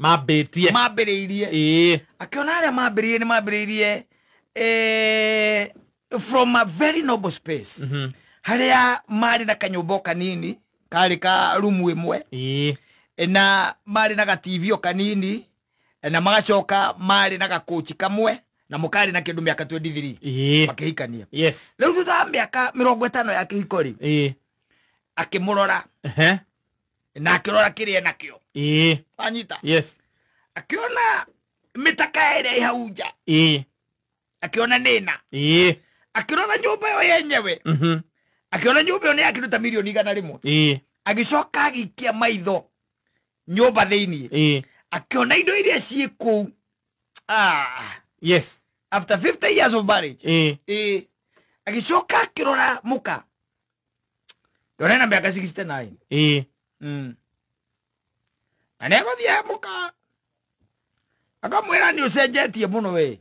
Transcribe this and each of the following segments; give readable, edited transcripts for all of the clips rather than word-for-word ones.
Mambĩtie. Mambĩrĩirie. Akĩona arĩa mambĩrĩirie nĩ mambĩrĩirie from a very noble space. Harĩa marĩ na kanyũmba o kanini karĩ ka rumu ĩmwe. Na marĩ na ga-TV o kanini na magacoka marĩ na gakũci kamwe na mũkarĩ na kĩndũ mĩaka 23. Makĩhikania. Rĩu thutha wa mĩaka 50 ya kĩhiko rĩ, akĩmũrora na akĩrora kĩrĩa enakĩo. Wanyita? Akĩona mĩtaka ĩrĩa ĩ hau nja. Akĩona nĩ ĩna. Akĩrora nyũmba ĩyo yenyewe. Akĩona nyũmba ĩyo nĩ ya kĩndũ ta mirioni 100. Agĩcoka agĩikia maitho nyũmba thĩiniĩ. Akĩona indo iria ciĩ kũu. After 50 years of marriage. Agĩcoka akĩrora mũka. Akĩona ena mĩaka 69. Na nĩegũthiĩ mũka. Akamwĩra nĩ ũcenjetie mũno we.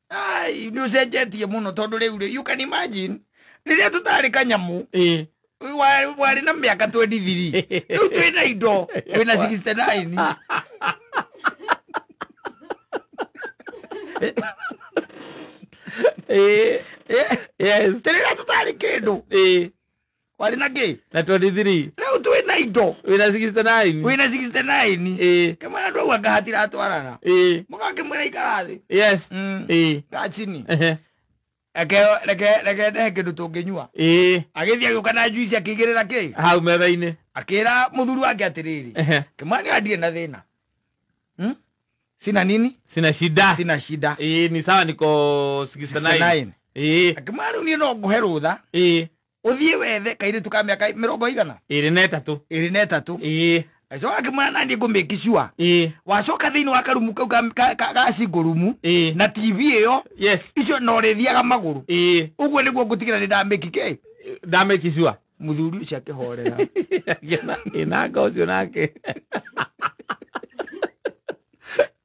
Ai, nĩ ũcenjetie mũno tondũ rĩu rĩ, you can imagine rĩrĩa tũtarĩ kanyamũ warĩ na mĩaka 23, rĩu twĩna indo wĩna 69. Rĩrĩa tũtarĩ kĩndũ warĩ na kĩ? Na 23. Rĩu twĩna indo wĩna 69. Wĩna 69. Kĩmwĩra andũ au anga hatiratwarana. Mũgakĩmwĩra ikara thĩ. Kaa chini. Reke reke reke ndehe kĩndũ tũngĩnyua. Agĩthiĩ agĩũka na juice akĩigĩrĩra kĩ? Hau metha-inĩ. Akĩra mũthuri wake atĩrĩrĩ, kĩmwani ndirĩ na thĩna. Sina nini? Sina shida. Sina shida. Ni sawa, niko 69. 69. Akĩmwĩra rĩu niĩ no ngũhe rũtha. Ũthiĩ wethe kairĩtu ka mĩaka mĩrongo igana? 23. 23. Agĩcoka akĩmwĩra na niĩ ngũmake sure. Wacoka thĩinĩ wa karumu kau ka single room na TV ĩyo icio na ũrĩthiaga magũrũ. Ũguo nĩguo ngũtigĩra nĩ ndamake kĩ? Ndamake sure. Mũthuri ũcio akĩhorera. Ĩnanga ũcio nake.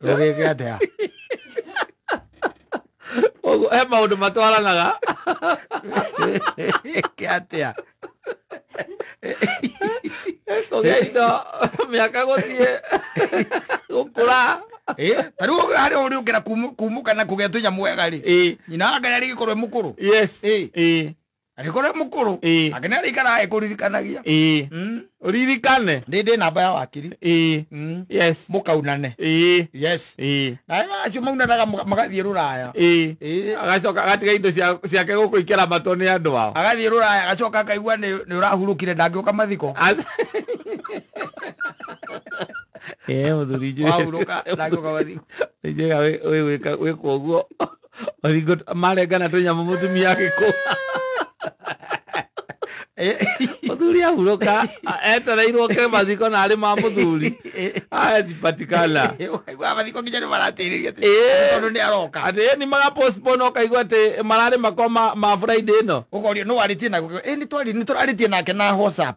Ũgĩke atĩa? Ũguo he maũndũ matwaranaga. Ĩke atĩa? Kũgĩa indo mĩaka gũthiĩ gũkũra. Ta rĩu harĩa ũrĩũkĩra kumũka na kũgĩa tũnyamũ wega rĩ. Nyina wa Ngai arĩgĩkorwo e mũkũrũ. Arĩkorwo e mũkũrũ. Nake nĩ arĩikaraga ekũririkanagia. Ũririkane. Ndĩ namba ya wakiri. Mũkaunane. Yes. Na acio maunanaga magathiĩ rũraya. Agacoka agatiga indo ciake gũkũ ikĩramatwo nĩ andũ ao. Agathiĩ rũraya agacoka akaigua nĩ ũrahurũkire ndangĩũka mathiko. Mũthuri njĩra. Wahurũka ndangĩũka mathiko. Njega wĩkwo ũguo. Oringo marengana tũnyamũ mũtumia agĩkũ. Mũthuri ahurũka etereirwo ke mathiko na arĩ ma mũthuri. Azipatikana. Ũkaigua mathiko nginya nĩ maratĩrĩria atĩ tondũ nĩ aroka. Atĩ nĩ maga postpone ũkaigua atĩ mararĩ mako ma Friday ĩno. Ũkorio nĩ warĩtie nake. Nĩ tũrarĩtie nake na WhatsApp.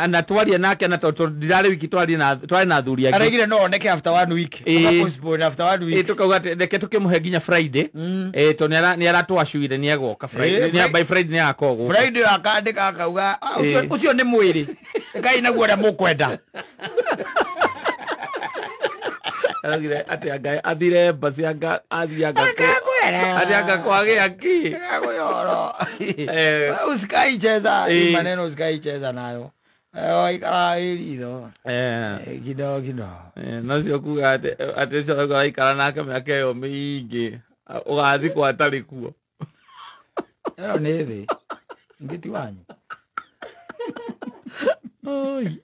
Na twarie nake na tondũ ndirarĩ wiki twarie na twarĩ na athuri angĩ. Araigire no oneke after 1 week. Ũka postpone after 1 week. Tũkauga atĩ reke tũkĩmũhe nginya Friday. Tondũ nĩ aratwacuire nĩ egoka Friday. By Friday nĩ agakorwo gũkũ. Friday akandĩka akauga, ũcio nĩ mwĩrĩ. Ĩkai naguo ũrĩa mũkwenda. Araugire atĩ anga athire embassy anga athiĩ anga Akakwĩra. Atĩ anga kwagĩa kĩ? Akakwĩra. Usikaicheza, hii maneno usikaicheza nayo. Waikara ritho. Kidogo kidogo. No cio kuga atĩ ũcio ũraikara nake mĩaka ĩyo mĩingĩ ũgathikwo atarĩ kuo. Ĩyo nĩ thĩ. Ingĩ ti wanyu. Oi.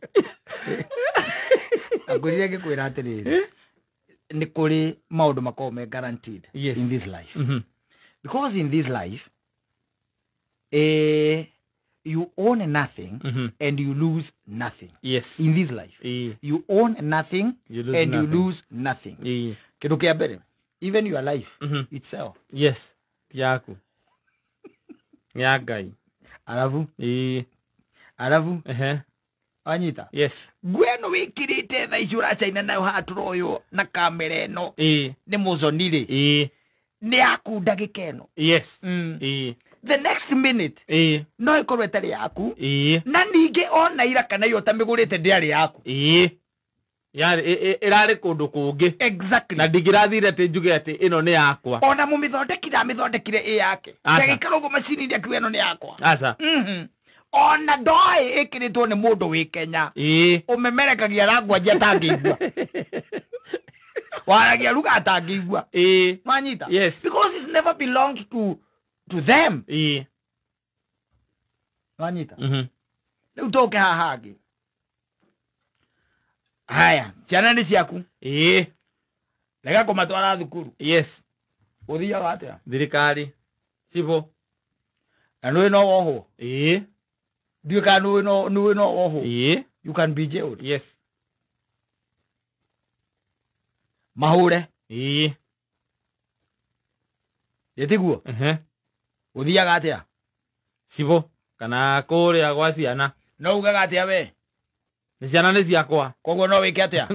Ngwĩrire ngĩkwĩra atĩrĩrĩ, nĩ kũrĩ maũndũ makoragwo me guaranteed in this life. Because in this life, you own nothing and you lose nothing. In this life, you own nothing You lose and you nothing. lose nothing. Kĩndũ kĩa mbere, even your life itself. Yes. Ti yaku. Nĩ ya Ngai. Arabu. Arabu. Wanyita? Yes. Nguo ĩno wĩkĩrĩte thaa ici ũracaina nayo haha tũroywo na kamera ĩno. Nĩ mũconirĩ. Nĩ yaku ndagĩka ĩno. The next minute. No ĩkorwo ĩtarĩ yaku. Na ningĩ ona ira kana iyo ũtamĩgũrĩte ndĩarĩ yaku. Yarĩ ĩrarĩ kũndũ kũngĩ. Exactly. Na ndingĩrathire atĩ njuge atĩ ĩno nĩ yakwa. Ona mũmĩthondeki ndamĩthondekire ĩ yake. Ndagĩikara ũguo macini-inĩ akiuga ĩno nĩ yakwa. Aca. Ona ndoĩ ĩkĩrĩtwo nĩ mũndũ wĩ Kenya. Ũmemerekagia language atangĩigua. Waragia lugha atangĩigua. Manyita? Yes. Because it's never belonged to them. Manyita? Rĩu tũke haha hangĩ. Haya, ciana nĩ ciaku. Rega kũmatwara thukuru. Yes. Ũthiaga atĩa? Thirikari. Cibo. Na nĩũĩ no wohwo? Ndiũĩ kana nĩũĩ no wohwo. You can be jailed. Yes. Mahũre. Ĩtiguo? Ũthiaga atĩa? Cibo. Kana kũrĩa gwa ciana. No ugaga atĩa we? Nĩ ciana nĩ ciakwa. Koguo no wĩke atĩa?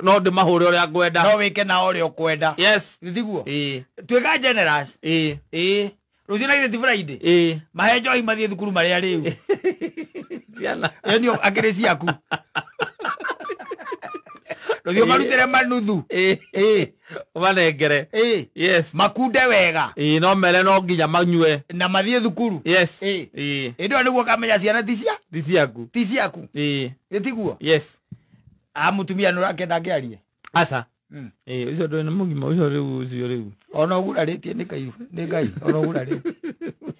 No ndĩmahũre ũrĩa ngwenda. No wĩke na ũrĩa ũkwenda. Yes. Ĩtiguo? Tuĩka generous. Rũciũ na githĩ ti Friday? Mahe njohi mathiĩ thukuru marĩa rĩu. Ciana. Ĩyo nĩyo akĩrĩ ciaku. Rũciũ marutĩre manuthu. Ũmanengere. Yes. Makunde wega. No mere no nginya manyue. Na mathiĩ thukuru. Yes. Ĩndĩ ĩyo nĩguo ũkamenya ciana ti cia? Ti ciaku. Ti ciaku. Ĩtiguo? Yes. A mũtumia nĩ ũrakĩenda ngĩarie? Aca. Ũcio ndũrĩ na mũgima ũcio rĩu ũcio rĩu. Ona ũgurarĩtie nĩ Ngai, nĩ Ngai, ona ũgurarĩtie.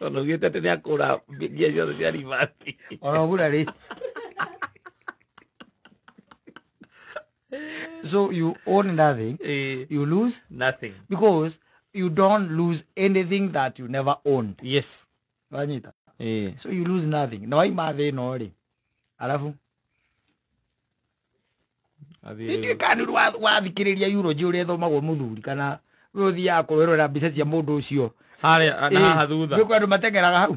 Ona ugĩte atĩ nĩakũra mbia ciothe cia ribathi. Ona ũgurarĩtie. So you own nothing, you lose nothing. Because you don't lose anything that you never owned. Yes. Wanyita? So you lose nothing. Na waima thĩ ĩno rĩ. Alafu Ndiũĩ kana nĩ wathikĩrĩria eulogy ũrĩa ĩthomagwo mũthuri kana we ũthiaga kũrorera mbica cia mũndũ ũcio harĩa na haha thutha. Gwĩ andũ mateng'eraga hau.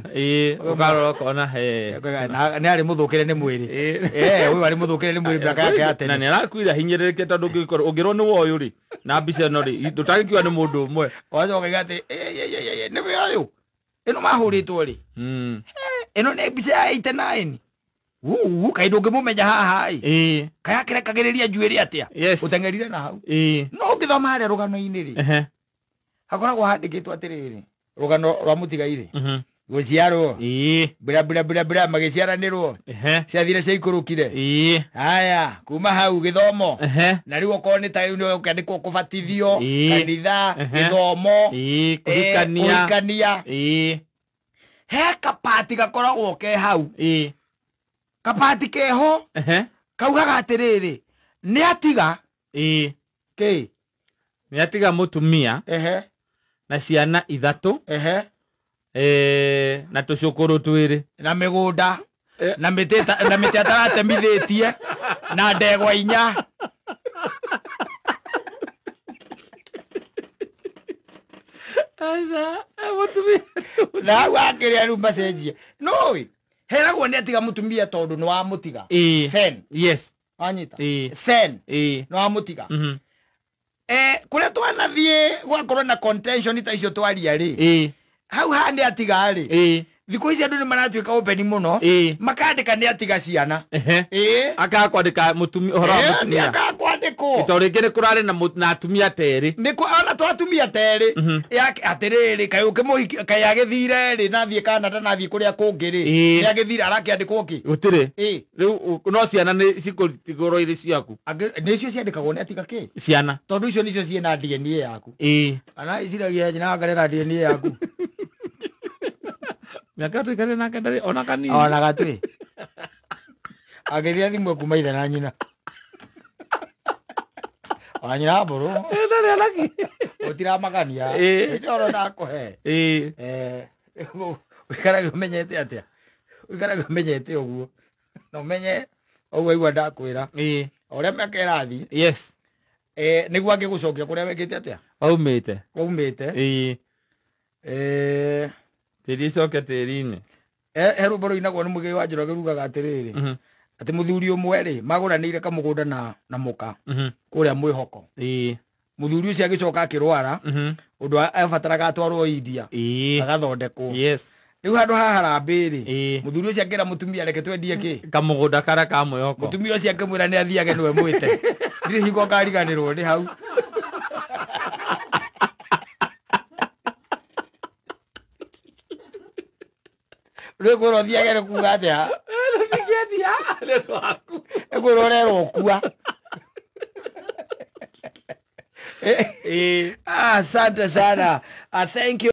Ũkarora ũkona he. Nĩ arĩ mũthũkĩre nĩ mwĩrĩ. Ũyũ arĩ mũthũkĩre nĩ mwĩrĩ mĩaka yake ya tene. Na nĩ arakuire hinyĩrĩrĩke tondũ ũngĩkorwo ũngĩrwo nĩ woyũ rĩ na mbica ĩno rĩ ndũtangĩkiuga nĩ mũndũ ũmwe. Ũgacoka ũkauga atĩ nĩwe ũyũ ĩno mahũrĩtwo rĩ. Ĩno nĩ mbica ya 89. Kaĩ ndũngĩmũmenya haha ĩ. Kaĩ akĩrekagĩrĩria njuĩrĩ atĩa? Ũteng'erire na hau. No ũngĩthoma harĩa rũgano-inĩ rĩ. Hakoragwo handĩkĩtwo atĩrĩrĩ. Rũgano rwa mũtigairĩ. Gũciarwo. Bra bra bra bra magĩciaranĩrwo. Ciathire ciaikũrũkire. Haya, kuma hau gĩthomo. Na rĩu okorwo nĩ ta rĩu nĩ ũkĩandĩkwo kũbatithio, kanitha, gĩthomo, kũhikania. He kapati gakoragwo ke hau. Kapati keho kaugaga atĩrĩrĩ nĩ atiga kĩ? Nĩ atiga mũtumia na ciana ithatũ na tũcũkũrũ twĩrĩ na mĩgũnda na mĩtĩ na mĩtĩ ataratemithĩtie na ndegwa inya. Aca mũtumia na hau akĩrĩa rĩu macenjie nũĩ heragwo nĩ atiga mũtumia tondũ nĩ wamũtiga. Then. Yes. Wanyita? Then. Nĩ wamũtiga. Kũrĩa twanathiĩ gwakorwo na contention ta icio twaria rĩ. Hau haha nĩ atiga rĩ. Thikũ ici andũ nĩ maratuĩka open mũno. Makandĩka nĩ atiga ciana. Akaga kwandĩka mũtumia ũhoro wa mũtumia. Nĩ akaga kwandĩkwo. Tondũ rĩngĩ nĩ kũrarĩ na atumia terĩ. Nĩ ona to atumia terĩ. Atĩrĩrĩ kaĩ ũkĩmũhikia kaĩ agĩthire rĩ na athiĩ Canada na athiĩ kũrĩa kũngĩ rĩ. Nĩ agĩthire arakĩandĩkwo kĩ? Gũtirĩ. Rĩu no ciana nĩ cikũtigũrwo irĩ ciaku. Nĩcio ciandĩkagwo nĩ atiga kĩ? Ciana. Tondũ icio nĩcio ciĩna DNA yaku. Kana iciragia nyina akarera DNA yaku. Mĩaka tũikarĩte nake ndarĩ ona kanini. Ona gatwĩ. Agĩthiĩ thimũ kuma ithe na nyina. Ona nyina mbũrũ. Ndarĩ anaki. Gũtiramakania. Hĩndĩ oro ndakũhe. Ũikarage ũmenyete atĩa? Ũikarage ũmenyete ũguo. Na ũmenye ũguo igua ndakwĩra. O ũrĩa mĩaka ĩrathiĩ. Yes. Nĩguo angĩgũcokia kũrĩa wekĩte atĩa? Waumĩte. Waumĩte. Tĩri icoke tĩri-inĩ. He rwĩmbo rũinagwo nĩ Mũgĩ wa Njoroge rugaga atĩrĩrĩ atĩ mũthuri ũmwe rĩ magũranĩire kamũgũnda na mũka kũrĩa mwĩhoko. Mũthuri ũcio agĩcoka akĩrwara ũndũ abataraga atwarwo India agathondekwo. Yes. Rĩu handũ ha harambĩ rĩ, Ĩĩ. mũthuri ũcio akĩra mũtumia, reke twendie kĩ Kamũgũnda karĩa ka mwĩhoko. Mũtumia ũcio akĩmwĩra nĩ athiage, nĩwe mwĩte, ndirĩ hingo ngariganĩrwo nĩ hau. Rĩu kwĩrwo thiage nĩ kuga atĩa? Ndingĩendia nĩ ũndũ waku. Nĩ kwĩrwo ũrerwo kua. Ĩĩ. Ah, asante sana. Thank you.